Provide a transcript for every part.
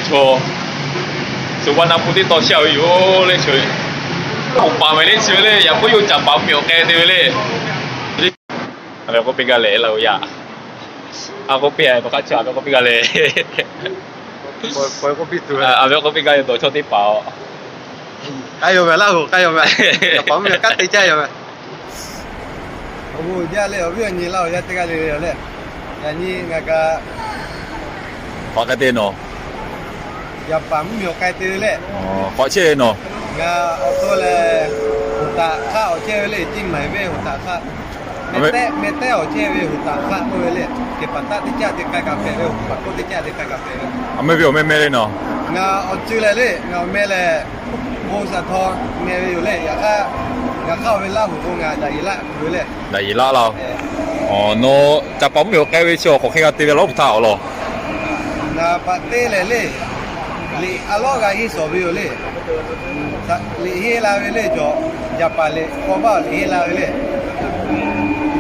Chaw, shu vaˇ naˆ puˇ teˇ taw shehˇ ve yoˬ le, chaw, k'oˍ paˍ mehˍ le chi ve le, yaꞈ k'oˆ yawˇ caˍ paˍ mvuhˇ miˬ awˬ k'ai te ve le. A ve k'oˆ piˇ gaˇ leh laˇ o yaˇ. A k'oˆ piˇ a, tawˇ hk'aˇ chi a ve k'oˆ piˇ gaˇ leh. A ve k'oˆ piˇ gaˇ leh dawˬ chaw teˇ hpaˍ-oˬ. K'ai yaw mehˍ laˇ o, k'ai yaw mehˍ. Caˍ paˍ mvuhˇ miˬ kanˉ te caˇ yaw mehˍ. Awˬ bon jaˇ leh awˬ viˉ awˬ nyi laˇ o yaˇ teˇ g'aˇ le le le. Yaꞈ nyi ngaˬ kaꞈ k'awꞈ k'ai te nawˬ, yaˍ paˍ mvuhˇ miˬ awˬ k'ai te ve le. K'awꞈ chehˇ ve nawˬ. Ngaˬ awˬ to lehˬ, hoꞈ taˍ hk'aˆ awˬ chehˇ ve le, Ciˇ maiˍ venˇ hoꞈ taˍ hk'aˆ. Mehˍ tehˉ awˬ chehˇ ve hoꞈ taˍ hk'aˆ k'oˆ ve le. Kehˬ paˍ taˆ teˇ caˇ te k'ai kaꞈ hpehꞈ ve, hoꞈ paˍ k'oˆ teˇ caˇ te k'ai kaꞈ hpehꞈ ve. A meh ve awˬ meh meh le nawˬ. Ngaˬ awˬ ceuˬ lehˬ le, ngaˬ awˬ meh lehˬ, bon shaˍ htaw meh ve yoˬ le. Yaꞈ hk'aˇ, ngaˬ hk'aˇ ve Laˇ huˍ k'o ngaˬ daꞈ yeˬ laˆ ve le. Daꞈ yeˬ laˆ laˇ. Nawˬ caˍ paˍ mvuhˇ miˬ awˬ k'ai ve chi awˬ hk'aw hk'e g'a te ve laˇ oˬ htaˇ awˬ lawn. Ngaˬ paˍ teˇ lehˬ le, liꞈ a lawˉ g'a henˇ shawˍ ve yoˬ le. Liꞈ henˇ la ve le cawˬ, yaˍ paˍ liꞈ k'aw vaˇ liꞈ henˇ la ve le.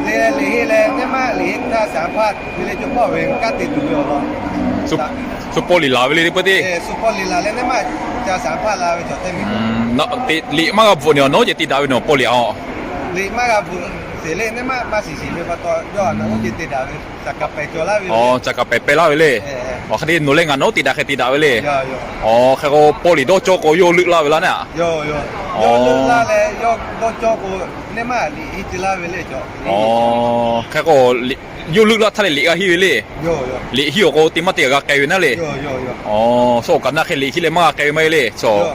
Te leh liꞈ henˇ leh nehˉ maˇ liꞈ henˇ htaˇ shaˍ hpaˇ ve le cawˬ paˇ ve kanˉ te tuˬ ve awˬ lawn. Shu paw liꞈ laˬ ve le teˇ peuˇ teˇ. Shu paw liꞈ laˬ leh nehˉ maˇ ca shaˍ hpaˇ la ve cawˬ teˇ miˬ. Liꞈ maˇ g'a bvuhꞈ ni awˬ nawˉ ceh te daꞈ ve nawˬ paw liꞈ-oˬ. Liꞈ maˇ g'a bvuhꞈ sheˍ le, nehˉ maˇ maˇ shiˍ shiˍ ve pa taw, yawˇ a nawˬ oˉ ceh te daꞈ ve, shaˍ kaˍ pehˍ cawˬ laˇ ve. Shaˍ kaˍ pehˍ pehˍ laˇ ve le. Awˬ hk'e te nawˬ leh ngaˬ nawˉ te daꞈ hk'e te daꞈ ve le. Awˬ hk'e k'o paw liꞈ dawˇ cawˇ k'o yawˇ leuˆ laˇ ve laˇ ne. Yawˇ leuˆ laˇ leh yawˇ dawˇ cawˇ k'o, nehˉ maˇ liꞈ henˇ ceh laˇ ve le cawˬ. Awˬ hk'e k'o yawˇ leuˆ laˇ htaˇ leh liꞈ g'a henˇ ve le. Liꞈ henˇ awˬ k'o te maˇ te kaꞈ g'a k'ai ve naˉ le. Awˬ, shu awˬ kaꞈ naˆ hk'e liꞈ henˇ leh maˇ g'a k'ai ve maˇ heˆ le cawˬ.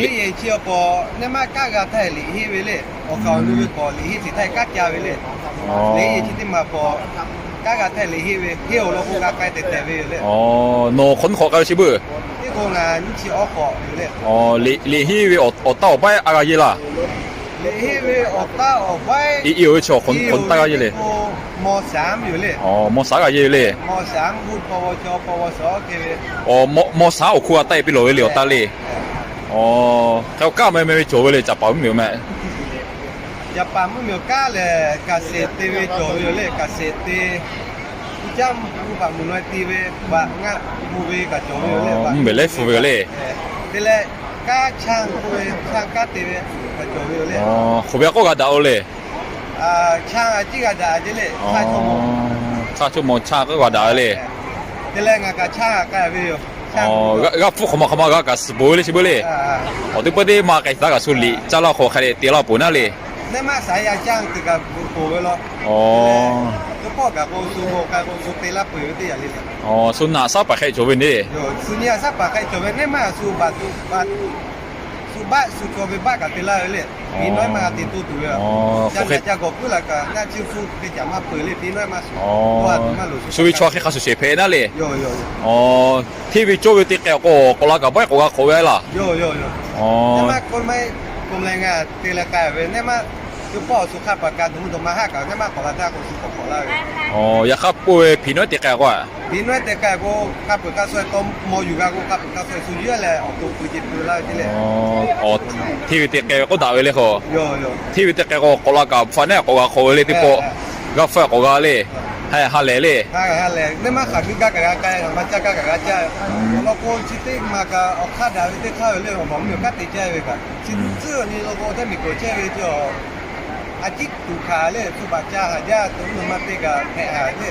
Liꞈ henˇ chi awˬ pon nehˉ maˇ kaˉ g'a htaˇ liꞈ henˇ ve le. Awˬ kaˍ awˬ nu ve k'awꞈ liꞈ henˇ sheˍ htaˇ kaˉ ca ve le. Liꞈ henˇ chi teˇ maˬ k'awꞈ kaˉ g'a htaˇ liꞈ henˇ ve, henˇ awˬ lawn k'o g'a k'ai tehꞈ tehꞈ ve yoˬ le. Nawˬ hk'aw nu hk'awꞈ k'ai ve chi beuꞈ. Teˇ k'o ngaˬ nyiˇ chi awˉ hk'awꞈ yoˬ le. Liꞈ henˇ ve awˬ taˇ awˬ baiˉ a g'a yeˬ laˇ. Liꞈ henˇ ve awˬ taˇ awˬ baiˉ i i oˬ ve chaw hk'aw taˇ g'a yeˬ le. Mawˇ shaˉ g'a yeˬ ve le. Awˬ, mawˇ shaˉ awˬ hk'oˆ g'a taˆ e piˇ lawˬ ve le awˬ taˇ le. Awˬ, hk'e k'o kaˇ meh meh ve cawˬ ve le caˍ paˍ mvuhˇ miˬ meh. Caˍ paˍ mvuhˇ miˬ awˬ kaˉ lehˬ, kaˍ sheˍ te ve cawˬ ve yoˬ le, kaˍ sheˍ te. Uˇ caˉ mvuhˇ paˍ mvuhˇ naw e te ve, baꞈ ngaˆ mvuh ve kaꞈ cawˬ ve yoˬ le. Mvuhˇ miˬ lehˉ hpu ve le. Te leh, kaˇ chaˇ k'oˆ ve, chaˇ kaˇ te ve kaꞈ cawˬ ve yoˬ le. Hk'oꞈ ve a k'oˆ g'a daꞈ-o le. Chaˇ a ciˉ g'a daꞈ a ce le. Chaˇ cawˇ mawˬ chaˇ k'oˆ g'a daꞈ ve le. Te leh ngaˬ kaꞈ chaˇ g'a k'ai ve yoˬ. G'aˇ hpfuhˇ hk'awꞈ ma hk'awꞈ ma g'a kaꞈ suhˍ bon ve le chi beuꞈ le. Awˬ teˇ peuˇ teˇ ma k'ai taˍ kaꞈ shu liꞈ caˇ laˇ hk'awꞈ hk'a dehꞈ te laˇ peuˬ naˉ le. Nehˉ maˇ shaˍ yaˇ caˇ te kaꞈ peuˬ ve law. Awˬ, teˇ pawˆ kaꞈ k'o shu mawˬ k'ai k'o shu te laˇ peuˬ ve teˇ yanˇ le. Awˬ, shu naꞈ shaˉ paˍ hk'e cawˬ ve le. Shu nyi a shaˉ paˍ hk'e cawˬ ve nehˉ maˇ shu baꞈ tu baꞈ shu baˆ shu caw ve baˆ kaꞈ te laˇ ve le. Pi nawˉ maˇ g'a te toˇ tuˬ ve. Ca gawˬ puiˉ la kaꞈ naˆ chi shu te caˍ maˇ peuˬ le, pi nawˉ maˇ shu. Shu ve chaw hk'e hk'a shuˍ shehˍ hpehꞈ naˉ le. Hteˇ ve cawˇ ve te k'ai k'o k'awꞈ la kaꞈ bawehˇ k'awꞈ g'a hk'awꞈ ve laˇ. Nehˉ maˇ k'oˆ maˇ k'oˆ leh ngaˬ te leh k'ai ve nehˉ maˇ, teˇ pawˆ awˬ shu hk'a paˍ ka dawˬ mvuhˇ dawˬ ma haˆ kaꞈ nehˉ maˇ k'awꞈ la htaˇ k'o shu k'awꞈ k'awꞈ laˇ ve. Yaꞈ hk'aˇ k'oˆ ve hpiˍ nawˉ te k'ai k'o, hpiˍ nawˉ te k'ai k'o hk'a peuˬ hk'a saweh taw mawˬ yuˬ g'a k'o hk'a peuˬ hk'a saweh shu yehˇ leh awˬ to pui ce pui laˇ ve ce le. Hteˇ ve te k'ai ve k'oˆ daꞈ ve le k'o. Hteˇ ve te k'ai k'o k'awꞈ la kaꞈ hpu a nehˉ k'awꞈ g'a hk'awꞈ ve le teˇ pawˆ. G'aˇ hpfuhˇ k'awꞈ g'a le. Ha ha lehˬ le. Nehˉ maˇ hk'aˬ g'uiˇ gaˇ kaꞈ g'a k'ai, hk'aˬ ma caˇ gaˇ kaꞈ g'a caˇ. Awˬ lawn k'o chi teˇ maˬ kaꞈ awˬ hk'aˇ daꞈ ve teˇ hk'aˇ ve le, awˬ baˬ mvuhˇ miˬ awˬ kanˉ te caˇ ve kaꞈ chi tcuhˉ nyi law k'o teˇ miˬ k'oˍ chehˇ ve ce a. A ciˉ tuˬ hkanˍ le, shu baˬ ca haˍ jaˇ, to mvuhˇ naw ma te kaꞈ hpehꞈ haˍ le.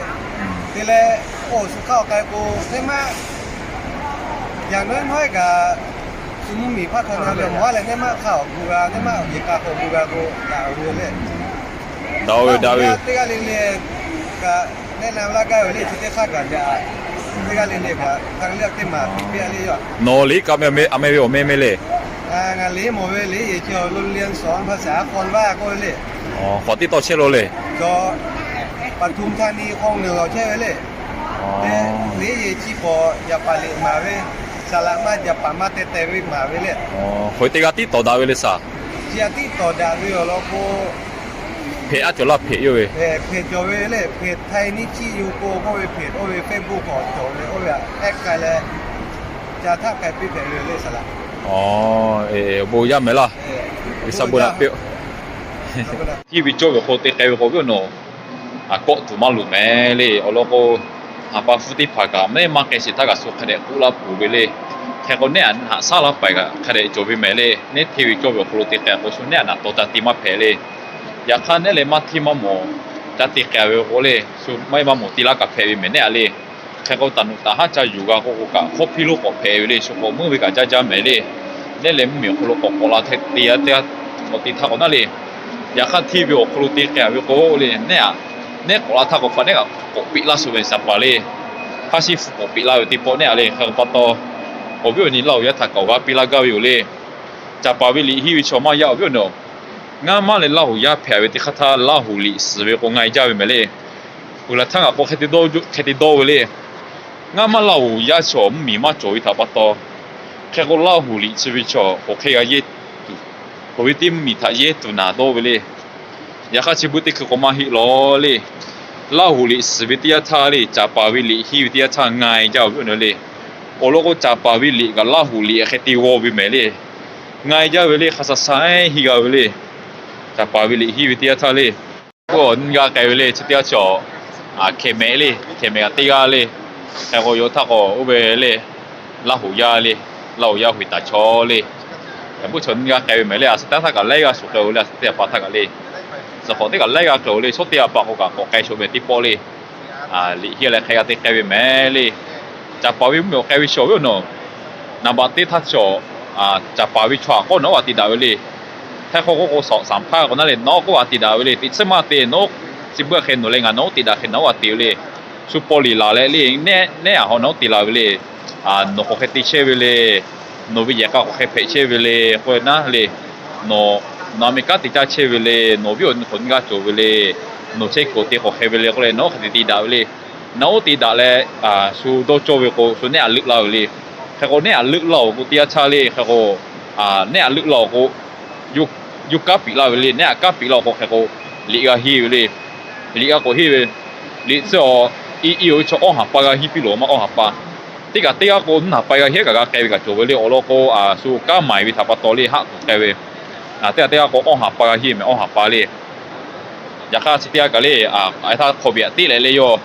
Te leh, awˬ shu hk'aˇ awˬ k'ai k'o, nehˉ maˇ yaꞈ nawˉ nawˉ kaꞈ shu mvuhˇ miˬ hpaˇ htaꞈ na ve awˬ mawˇ leh nehˉ maˇ hk'aˇ awˬ gu g'a, nehˉ maˇ awˬ yeˬ k'a k'awꞈ gu g'a k'o, daꞈ ve le. Daꞈ ve, daꞈ ve. Teˇ g'aˇ le le kaꞈ, nehˉ na laˇ gaˇ ve le, chi teˇ hk'aˇ kaꞈ jaꞈ. Teˇ g'aˇ le le kaꞈ hk'a le teˇ maˬ piˇ piˇ a le yaˇ. Nawˬ liꞈ kaꞈ meh a meh ve awˬ meh meh le. Ngaˬ liꞈ mawˬ ve liꞈ yeˬ chi awˬ lo lian sawˍ hpaˇ shaˍ a hk'aw vaˇ k'oˆ ve le. K'awꞈ tiˉ tawˇ chehˇ lo le. Cawˬ, ปทุมธานี คลองหนึ่ง awˬ chehˇ ve le. Liꞈ yeˬ chi k'awꞈ yaꞈ paˍ liꞈ maˍ ve, saˍ laꞈ maˇ yaꞈ paˍ maˇ teh teh ve maˍ ve le. Hk'aw teˇ g'aˇ tiˉ tawˍ daꞈ ve le saˍ. Chi a tiˉ tawˍ daꞈ ve awˬ lawn k'o, hpehꞈ a cawˬ laˇ hpehꞈ yawˇ ve. Hpehꞈ cawˬ ve le, hpehꞈ htaiˇ niˇ chiˇ yoˬ k'o k'oˆ ve hpehꞈ oˇ ve Facebook k'awꞈ cawˬ ve oˇ ve a ehˉ k'ai leh, ca htaˆ k'ai piˇ hpehꞈ ve le saˍ laꞈ. Awˬ, bon yaˇ mehˍ laˇ. G'uiˬ sha bon naꞈ piˇ-oˆ. Hteˇ ve cawˇ ve k'o te k'ai ve k'o viˉ awˬ nawˬ, a kawˆ tuˬ maˇ loˍ mehˍ le awˬ lawn k'o, Haˍ pa hpu teˇ hpaˍ kaꞈ nehˉ maˇ k'ai sheˍ htaˇ kaꞈ shu hk'a dehꞈ k'oˆ laˇ peuˬ ve le. Hk'e k'o nehˉ haꞈ shaˉ laˇ paiˍ kaꞈ hk'a dehꞈ cawˬ ve mehˍ le. Nehˉ hteˇ ve cawˇ ve awˬ hk'aw lo te k'ai k'o shu nehˉ naꞈ taw ca te maˇ hpehꞈ le. Yaꞈ hk'aˇ nehˉ leh maˇ hteˇ maˇ mawˬ ca te k'ai ve k'o le, shu maˇ heˆ maˇ mawˬ te laˇ kaꞈ hpehꞈ ve mehˍ nehˉ a le. Hk'e k'o taˍ nuꞈ taˍ haˉ ca yuˬ g'a k'o k'o kaꞈ hk'awˇ hpiˇ lonˉ k'awꞈ hpehꞈ ve le. Shu k'awꞈ meuˇ ve kaꞈ jaˇ jaˇ mehˍ le. Nehˉ leh mvuhˇmiˬ awˬ hk'aw lo k'awꞈ k'awꞈ la te k'awꞈ te htaˇ k'awꞈ naˉ le. Yaꞈ hk'aˇ hteˇ ve awˬ hk'aw lo te k'ai ve k'o le, nehˉ a, nehˉ k'awꞈ la htaˇ k'o hpaꞈ nehˉ kaꞈ k'awꞈ peꞈ laˇ shu ve saˍ paˍ le. Hk'aˇ shiˉ hpu k'awꞈ peꞈ laˇ ve teˇ pawˆ nehˉ a le. Hk'e pa taw, awˬ viˉ awˬ nyi Laˇ huˍ yaˇ htaꞈ kawˬ g'a piˇ laˇ gaˇ ve yoˬ le. Caˍ paˍ ve liꞈ henˇ ve chaw maˇ yaˇ awˬ viˉ awˬ nyi, ngaˇ maˇ leh Laˇ huˍ yaˇ hpehꞈ ve teˇ hk'aˇ htaˇ Laˇ huˍ liꞈ suhˍ ve k'o nga e jaˇ ve mehˍ le. Peuˬ laˬ htaˇ ngaˬ k'o hk'e te dawˇ ve le. Ngaˇ maˇ Laˇ huˍ yaˇ chaw mvuhˇmiˬ maˇ cawˬ ve htaꞈ pa taw, hk'e k'o Laˇ huˍ liꞈ chi ve chaw k'awꞈ hk'e g'a yehˇ tuˬ, k'oˍ ve teˇ mvuhˇmiˬ htaꞈ yehˇ tuˬ naˍ dawˇ ve le. Yaꞈ hk'aˇ chi beuꞈ teˇ hkui k'o maˇ heˆ law le. Laˇ huˍ liꞈ suhˍ ve teˇ yanˇ htaˇ le, caˍ paˍ ve liꞈ henˇ ve teˇ yanˇ htaˇ nga e jaˇ awˬ viˉ awˬ nyi le. Awˬ lawn k'o caˍ paˍ ve liꞈ kaꞈ Laˇ huˍ liꞈ hk'e te g'aw ve mehˍ le. Nga e jaˇ ve le, hk'a sha sha henˇ g'a ve le. Caˍ paˍ ve liꞈ henˇ ve teˇ yanˇ htaˇ le, k'o nyi g'a k'ai ve le. Chi teˇ g'aˇ chaw, hkehˍ mehˍ le, hkehˍ mehˍ kaꞈ teˇ g'aˇ le. Hk'e k'o yaꞈ htaˇ k'o oˇ ve le, Laˇ huˍ yaˇ le, Laˇ huˍ yaˇ hui taˍ chaw le. Yaꞈ puiˉ chaw nyi g'a k'ai ve mehˍ le. A shu teˇ g'aˇ htaˇ kaꞈ laiˉ g'aˇ shuˍ k'ai-o le. A shu teˇ g'aˇ pa htaˇ kaꞈ le, suhˍ hk'awꞈ teˇ kaꞈ laiˉ g'aˇ k'ai-o le. Chaw teˇ g'aˇ pa k'o kaꞈ k'awꞈ k'ai shuˍ ve teˇ pawˆ le. Liꞈ henˇ leh hk'e g'a te k'ai ve mehˍ le. Caˍ paˍ ve mvuhˇmiˬ awˬ k'ai ve chaw awˬ viˉ awˬ nyi, naˍ baꞈ teˇ htaˇ chaw, caˍ paˍ ve chaw aꞈ k'awˇ nawˬ oˉ g'a te daꞈ ve le. Hk'e k'o k'o k'o shaꞈ sanˍ hpaˇ k'o naˉ le, nawˬ oˉ k'oˆ g'a te daꞈ ve le. Teꞈ tsuhˇ maˇ te nawˬ oˉ, chi beuꞈ hk'e nawˬ leh ngaˬ nawˬ oˉ te daꞈ hk'e nawˬ oˉ g'a te ve le. Shu paw liꞈ laˬ leh le, nehˉ nehˉ aꞈ haw nawˬ oˉ te la ve le. Nawˬ k'awꞈ hk'e te chehˇ ve le. Nawˬ ve yehˬ k'a k'awꞈ hk'e hpehꞈ chehˇ ve le k'oˆ ve naˉ le. Nawˬ, nawˬ Aˍmeˍriˆkaˆ te caˇ chehˇ ve le. Nawˬ viˉ awˬ nyi k'awꞈ nyi g'a cawˬ ve le. Nawˬ chehˇ kuiˬ te k'awꞈ hk'e ve le k'oˆ leh nawˬ oˉ hk'e te te daꞈ ve le. Nawˬ oˉ te daꞈ leh, shu dawˇ cawˇ ve k'o shu nehˉ aꞈ leuˆ laˇ ve le. Hk'e k'o nehˉ aꞈ leuˆ laˇ-oˬ k'o teˇ yanˇ htaˇ le, hk'e k'o nehˉ aꞈ leuˆ laˇ-oˬ k'o, yawˇ kanˉ piˍ laˇ ve le. Nehˉ aꞈ kanˉ piˍ laˇ-oˬ k'o hk'e k'o, liꞈ g'a henˇ ve le. Liꞈ g'a k'awꞈ henˇ ve, liꞈ tcuh-oˬ, i i-oˬ ve chaw awˇ haˍ pa g'a henˇ piˇ loˬ ma awˇ haˍ pa. Teˇ kaꞈ teˇ g'aˇ k'o nyiˇ haˍ pa g'a henˇ kaꞈ g'a k'ai ve kaꞈ cawˬ ve le. Awˬ lawn k'o, shu kanˉ maiˍ ve htaꞈ pa taw le haˆ tuˬ k'ai ve. Teˇ g'aˇ teˇ g'aˇ k'o awˇ haˍ pa g'a henˇ mehˍ awˇ haˍ pa le. Yaꞈ hk'aˇ chi teˇ g'aˇ kaꞈ le, a htaˇ hk'aw biꞈ tiˉ leh le yawˇ,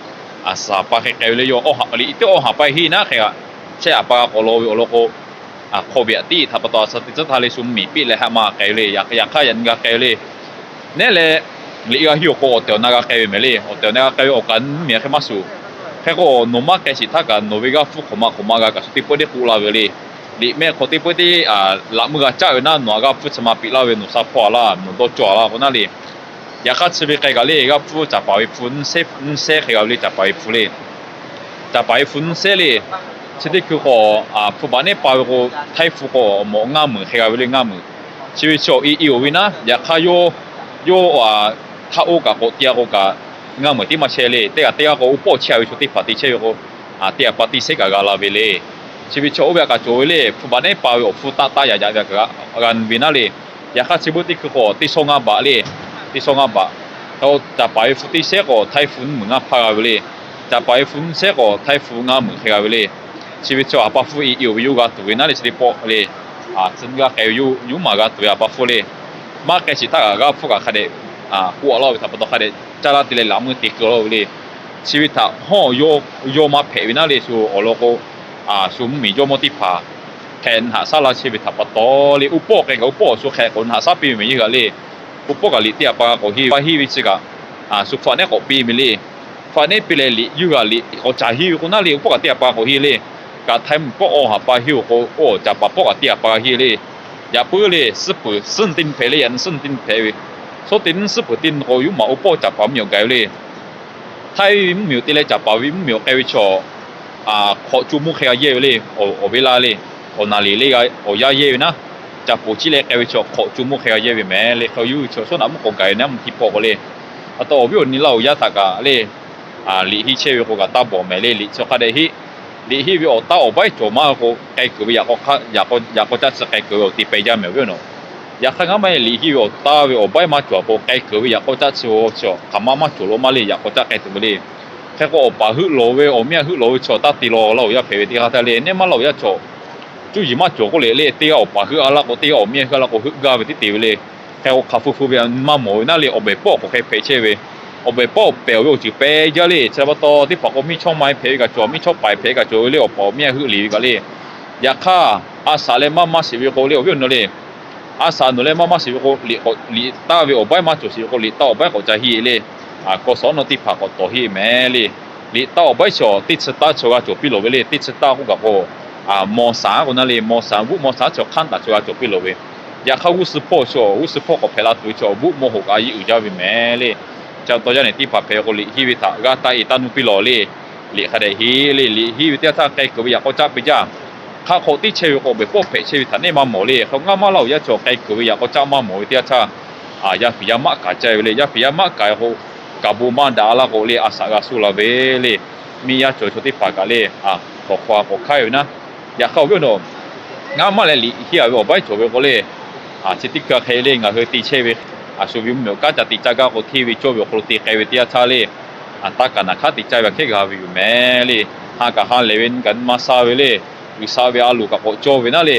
a suhˍ haˍ pa hk'e k'ai ve le. Yawˇ liꞈ teˇ awˇ haˍ pa henˇ naˉ hk'e, chehˇ haˍ pa g'a k'awꞈ law ve awˬ lawn k'o, hk'aw biꞈ tiˉ htaꞈ pa taw a shu teˇ tcuhˉ htaˇ le shu mvuhˇmiˬ piˇ leh haˆ ma k'ai ve le. Yaꞈ hk'aˇ yaꞈ nyi g'a k'ai ve le. Nehˉ leh, liꞈ g'a henˇ-oˬ k'o awˬ tehˬ awˬ na g'a k'ai ve mehˍ le. Awˬ tehˬ awˬ na g'a k'ai ve awˬ kaꞈ mvuhˇmiˬ hk'e maˇ shuˍ. Hk'e k'o nawˬ maˇ k'ai sheˍ htaˇ kaꞈ nawˬ ve g'aˇ hpfuhˇ hk'awꞈ ma hk'awꞈ ma g'a kaꞈ shu teˇ peuˆ teˇ k'oˆ la ve le. Liꞈ mehˆ hk'aw teˇ peuˆ teˇ laꞈ meuˇ g'a caˆ ve naˉ, nawˬ aꞈ g'aˇ hpfuhˇ chi ma piˇ laˇ ve, nawˬ sha hpawˇ a laˇ, nawˬ dawˇ cawˇ a laˇ k'o naˉ le. Yaꞈ hk'aˇ chi ve k'ai kaꞈ le, g'aˇ hpfuhˇ caˍ paˍ ve hpu nyiˇ sehˉ hk'e g'a ve le. Caˍ paˍ ve hpu le. Caˍ paˍ ve hpu nyiˇ sehˉ le. Chi teˇ hkui k'o, hpu baꞈ nehˉ pa ve k'o, htaiˇ hpu k'o awˬ mawꞈ ngaˇ meunˍ hk'e g'a ve le, ngaˇ meunˍ. Chi ve chaw i i-oˬ ve naˉ, yaꞈ hk'aˇ yawˇ, yawˇ htaˇ oˇ kaꞈ k'awꞈ te-a k'o kaꞈ, ngaˇ meunˍ tiˉ maˇ chehˇ le. Teˇ g'aˇ teˇ g'aˇ k'o oˇ pawˆ chehˇ ve chaw teˇ hpaˍ te chehˇ ve k'o, teˇ g'aˇ pa teˇ sehˉ kaꞈ g'a la ve le. Chi ve chaw oˇ ve a kaꞈ cawˬ ve le. Hpu baꞈ nehˉ pa ve awˬ hpu taˆ taˆ yaꞈ yaꞈ ve a kaꞈ g'a nyi ve naˉ le. Yaꞈ hk'aˇ chi beuꞈ teˇ hkui k'o teˇ sawˉ ngaˇ baꞈ le. Teˇ sawˉ ngaˇ baꞈ. Hk'e k'o caˍ paˍ ve hpu teˇ sehˉ k'o htaiˇ hpu nyiˇ meunˍ ngaˇ hpaˇ g'a ve le. Caˍ paˍ ve hpu nyiˇ sehˉ k'o htaiˇ hpu ngaˇ meunˍ hk'e g'a ve le. Chi ve chaw a pa hpfuhˇ i i-oˬ ve yawˇ g'a tuˬ ve naˉ le. Chi teˇ pawˆ le, a tcuh nyi g'a k'ai ve yawˇ maˬ g'a tuˬ ve a pa hpfuhˇ le. Maˇ k'ai sheˍ htaˇ kaꞈ g'aˇ hpfuhˇ kaꞈ hk'a dehꞈ k'oˆ a laˇ ve htaꞈ pa taw hk'a dehꞈ caˇ laˇ te leh laꞈ meuˇ te keu laˇ ve le. Chi ve htaꞈ hawˇ yawˇ maˇ hpehꞈ ve naˉ le. Shu awˬ lawn k'o, shu mvuhˇmiˬ jawˇmawˇ teˇ hpaˍ hk'e nyi haꞈ shaˉ laˇ chehˇ ve htaꞈ pa taw le, oˇ pawˆ k'ai kaꞈ oˇ pawˆ shu hk'e k'awꞈ nyi haꞈ shaˉ piˇ ve mehˍ yawˇ g'aꞈ le. Oˇ pawˆ kaꞈ liꞈ teˇ g'aˇ pa g'a k'awꞈ henˇ, pa henˇ ve chi kaꞈ, shu hpu baꞈ nehˉ k'awꞈ piˇ ve le. Hpu baꞈ nehˉ piˇ leh liꞈ yawˇ g'aꞈ liꞈ k'awꞈ caˍ henˇ ve k'o naˉ le, oˇ pawˆ kaꞈ teˇ g'aˇ pa k'awꞈ henˇ le. Kaꞈ htaiˇ mvuhˇ pawˆ awˇ haˍ pa henˇ-oˬ k'o, oˇ caˍ paˍ pawˆ kaꞈ teˇ g'aˇ pa g'a henˇ le. Yaꞈ puiˉ le, suhˉ peuˍ suhˉ teˇ hpehꞈ le, yaꞈ nyi suhˉ teˇ hpehꞈ ve, suhˉ teˇ nyi suhˉ peuˍ teˇ nyi k'o yawˇ maˬ oˇ pawˆ caˍ paˍ mvuhˇmiˬ awˬ gaˬ ve le. Htaiˇ ve mvuhˇmiˬ awˬ te leh caˍ paˍ ve mvuhˇmiˬ awˬ k'ai ve chaw, hk'awꞈ co mvuhˇ hk'e g'a yehˇ ve le. Awˬ ve laˇ le, awˬ naˍ liˍ le, awˬ yaˇ yehˇ ve naˉ, caˍ poˍ ciˉ leh k'ai ve chaw hk'awꞈ co mvuhˇ hk'e g'a yehˇ ve mehˍ le. Hk'e yawˇ hui chaw sawˉ naꞈ mvuhˇ k'awꞈ gaˬ ve naˉ mvuhˇ teˇ pawˆ k'o le. A taw awˬ viˉ awˬ nyi Laˇ huˍ yaˇ htaꞈ kaꞈ le, liꞈ henˇ chehˇ ve k'o kaꞈ taˇ bawˬ mehˍ le. Liꞈ chi hk'a dehꞈ henˇ, liꞈ henˇ ve awˬ taˇ awˬ baiˉ cawˬ maˇ k'o k'ai kuiˬ ve yaꞈ k'aw caˆ tcuh k'ai kuiˬ ve awˬ te peh jaˇ mehˍ awˬ viˉ awˬ nyi. Yaꞈ hk'aˇ ngaˇ maˇ heˆ, liꞈ henˇ ve awˬ taˇ ve awˬ baiˉ maˇ cawˬ k'o k'ai kuiˬ ve yaꞈ k'aw caˆ tcuh-o, chaw hk'aˬ ma maˇ cawˬ lo maˇ le, yaꞈ k'aw caˆ k'ai tuˬ ve le. Hk'e k'o awˬ paˍ heuˆ lawˬ ve awˬ miˇ heuˆ lawˬ ve chaw taˇ te law Laˇ huˍ yaˇ hpehꞈ ve teˇ g'aˇ htaˇ le, nehˉ maˇ Laˇ huˍ yaˇ chaw cuˇ yiˍ maˇ cawˬ k'oˆ leh le, teˇ g'aˇ awˬ paˍ heuˆ a laˇ k'o teˇ g'aˇ awˬ miˇ heuˆ a laˇ k'o heuˆ gaˇ ve teˇ te ve le. Hk'e k'o hk'aˬ hpu hpu ve maˇ mawˬ ve naˉ le, awˬ behˬ pawˆ k'awꞈ hk'e hpehꞈ chehˇ ve awˬ behˬ pawˆ pehˬ awˬ ve awˬ ceuˬ pehˬ jaˇ le. Chi pa taw teˇ hpaˍ k'o, miˇ chawˇ ma hpehꞈ ve kaꞈ cawˬ, miˇ chawˇ paiˍ hpehꞈ ve kaꞈ cawˬ ve le, awˬ pa awˬ miˇ heuˆ liꞈ ve kaꞈ le. Yaꞈ hk'aˇ, a shaꞈ leh maˇ maˇ shiˍ ve k'o le, awˬ viˉ awˬ nyi le, a shaꞈ nawˬ leh maˇ maˇ shiˍ ve k'o, liꞈ taˇ ve awˬ baiˉ maˇ cawˬ shiˍ ve k'o, liꞈ taˇ awˬ baiˉ k'awꞈ ca hiˆ le. Kawˇ suhˍ awˉ nawˉ teˇ hpaˍ k'awꞈ tawˍ hiˆ mehˍ le. Liꞈ taˇ awˬ baiˉ chaw teˇ chi taˇ chaw g'a cawˬ piˇ lawˬ ve le. Teˇ chi taˇ k'oˆ kaꞈ k'o, maw shaˍ k'o naˉ le, maw shaˍ, g'uˇ maw shaˍ chaw hk'aˉ taˍ chaw g'a cawˬ piˇ lawˬ ve. Yaꞈ hk'aˇ g'uˇ suh hpawˇ chaw, g'uˇ suh hpawˇ k'awꞈ hpehꞈ la tuˬ ve chaw g'uˇ maw hoꞈ kaꞈ yeˇ uiˍ jaˇ ve mehˍ le. Chi pa taw yaˇ nehˬ teˇ hpaˍ hpehꞈ ve k'o, liꞈ hiˆ ve htaꞈ g'aˇ taˆ e taˇ nuˇ piˇ lawˬ le. Liꞈ hk'a dehꞈ hiˆ le. Liꞈ hiˆ ve teˇ yanˇ htaˇ k'ai kuiˬ ve yaꞈ k'aw caˆ peuˬ jaˇ. Hk'aˆ hk'awꞈ teˇ chehˇ ve k'o, awˬ behˬ pawˆ hpehꞈ chehˇ ve htaꞈ neˇ maˇ mawˬ le. Hk'e ngaˇ maˇ laˇ oˬ yaˇ chaw k'ai kuiˬ ve yaꞈ k'aw caˆ maˇ mawˬ ve teˇ yanˇ htaˇ, yaˇ fiˍ yaˇ maˆ kaˍ ceh ve le. Yaˇ fiˍ yaˇ maˆ kaˍ k'o, kaˍ bon maˇ daꞈ laˇ k'o le, a shaꞈ g'a suh la ve le. Miˇ yaˇ cawˬ chaw teˇ hpaˍ kaꞈ le, hk'awꞈ hk'aw k'awꞈ hk'aiˉ ve naˉ. Yaꞈ hk'aˇ awˬ viˉ awˬ nyi, ngaˇ maˇ leh liꞈ hiˆ a ve awˬ baiˉ cawˬ ve k'o le, chi teˇ hkui hk'e le ngaˬ hui te chehˇ ve, a shu ve mvuhˇ miˬ awˬ kanˉ ca te caˇ gaˇ k'o, hteˇ ve cawˇ ve awˬ hk'aw lo te k'ai ve teˇ yanˇ htaˇ le, taˇ kaˍ naˍ hk'aˉ te caˇ ve aꞈ hkehˉ g'a ve yoˬ mehˍ le. Ha kaꞈ ha lehˬ ve, nyi kaꞈ nyi ma sha ve le. G'uiˬsha ve a loˍ kaꞈ k'awꞈ cawˇ ve naˉ le.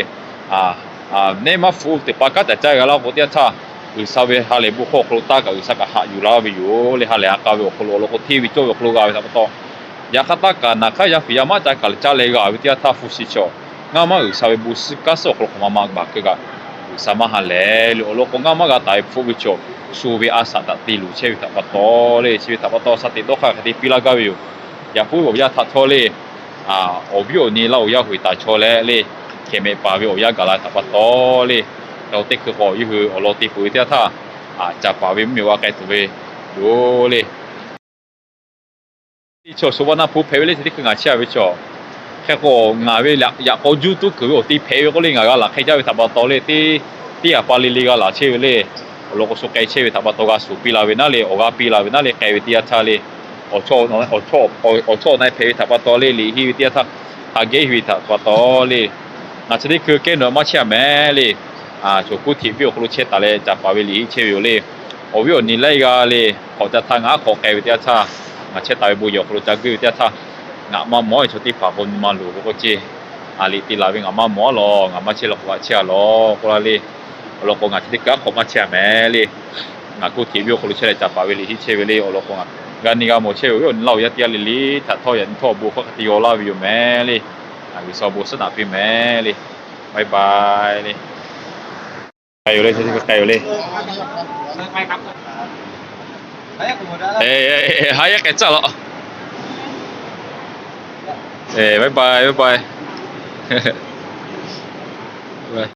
Neˇ maˇ hpfuhˆ teˇ hpaˍ kanˉ ca caˇ g'a laˇ k'o teˇ yanˇ htaˇ, G'uiˬsha ve ha lehˬ bon hkawˇ awˬ hk'aw lo taˇ kaꞈ G'uiˬsha kaꞈ haꞈ yuˬ laˇ ve yoˬ le. Ha lehˬ ha k'a ve awˬ hk'aw lo awˬ lawn k'o, hteˇ ve cawˇ ve awˬ hk'aw lo g'a ve htaꞈ pa taw, yaꞈ hk'aˇ taˇ kaˍ naˍ hk'aˉ yaˇ fiˍ yaˇ maˆ ca kaˍ leh caˇ leh g'a ve teˇ yanˇ htaˇ hpu shi chaw, ngaˇ maˇ G'uiˬsha ve bon suhˉ kanˉ suhˉ awˬ hk'aw lo hk'aˬ ma ma g'a hk'e kaꞈ, G'uiˬsha maˇ ha lehˬ le. Awˬ lawn k'o, ngaˇ maˇ g'a taˍ ve hpfuhˆ ve chaw, shu ve a shaꞈ htaꞈ te luˬ chehˇ ve htaꞈ pa taw le, chi ve htaꞈ pa taw sha teꞈ dawˇ hk'aˇ hk'a te piˇ laˇ gaˇ ve yoˬ. Yaꞈ puiˉ ve awˬ yanˇ htaꞈ htawˇ le, awˬ viˉ awˬ nyi laˇ oˬ yaˇ hui taˍ chaw leh le, hkeh mehˍ paˍ ve awˬ yanˇ gaˬ la htaꞈ pa taw le, teˇ hkui k'awꞈ yawˇ hui awˬ lawn te peuˬ ve teˇ yanˇ htaˇ, caˍ paˍ ve mvuhˇ miˬ g'a k'ai tuˬ ve yoˬ le. Teˇ chaw sho vaˇ naˆ hpu hpehꞈ ve le, chi teˇ hkui ngaˬ chehˇ a ve chaw, hk'e k'o ngaˬ ve yaꞈ k'aw juˇ tuˉ kuiˬ ve awˬ te hpehꞈ ve k'oˆ le, ngaˬ g'a laˬ hk'e jaˇ ve htaꞈ pa taw le, teˇ teˇ yaꞈ pa le le g'a laˬ chehˇ ve le. Awˬ lawn k'o, shu k'ai chehˇ ve htaꞈ pa taw g'a shuˍ piˇ la ve naˉ le, awˬ g'aˇ piˇ la ve naˉ le, k'ai ve teˇ yanˇ htaˇ le, awˬ chawˇ awˬ chawˇ awˬ na hpehꞈ ve htaꞈ pa taw le, liꞈ hiˆ ve teˇ yanˇ htaˇ, ha geh hiˆ ve htaꞈ pa taw le, ngaˬ chi teˇ hkui kehˉ nawˬ maˇ chehˇ a mehˍ le. Chaw kuˇ hteꞈ piˇ awˬ hk'aw lo chehˇ taˍ leh caˍ paˍ ve liꞈ hiˆ chehˇ ve yoˬ le. Awˬ viˉ awˬ nyi laiˉ g'aˇ le, hk'awꞈ ca htaˇ ngaˬ aˉ hk'awꞈ k'ai ve teˇ yanˇ htaˇ, ngaˬ chehˇ taˍ ve bon yehˬ awˬ hk'aw lo ca guˇ ve teˇ yanˇ htaˇ, ngaˬ maˇ mawˬ ve chaw teˇ hpaˍ k'o, nyi ma luˬ ve k'oˆ ce. Liꞈ te laˬ ve ngaˬ maˇ mawˬ a lawˬ, ngaˬ maˇ chehˇ la k'o g'a chehˇ a lawˬ k'oˆ laˇ le. Awˬ lawn k'o, ngaˬ chi teˇ hkui aˉ hk'awꞈ maˇ chehˇ a mehˍ le. Ngaˬ kuˇ hteꞈ piˇ awˬ hk'aw lo chehˇ leh caˍ paˍ ve liꞈ hiˆ chehˇ ve le. Awˬ lawn k'o, g'a nyi g'a mawˬ chehˇ ve awˬ viˉ awˬ nyi laˇ oˬ yaˇ teˇ g'aˇ le le htaꞈ htawˇ yaꞈ nyi htawˇ awˬ bon hk'aw hk'a te yaw laˇ ve yoˬ mehˍ le. G'uiˬsha awˬ bon suhˉ naꞈ piˇ mehˍ le. Bye bye le. K'ai yoˬ le, k'ai yoˬ le. Ha yaˇ k'ai caˇ law. Bye bye, bye bye.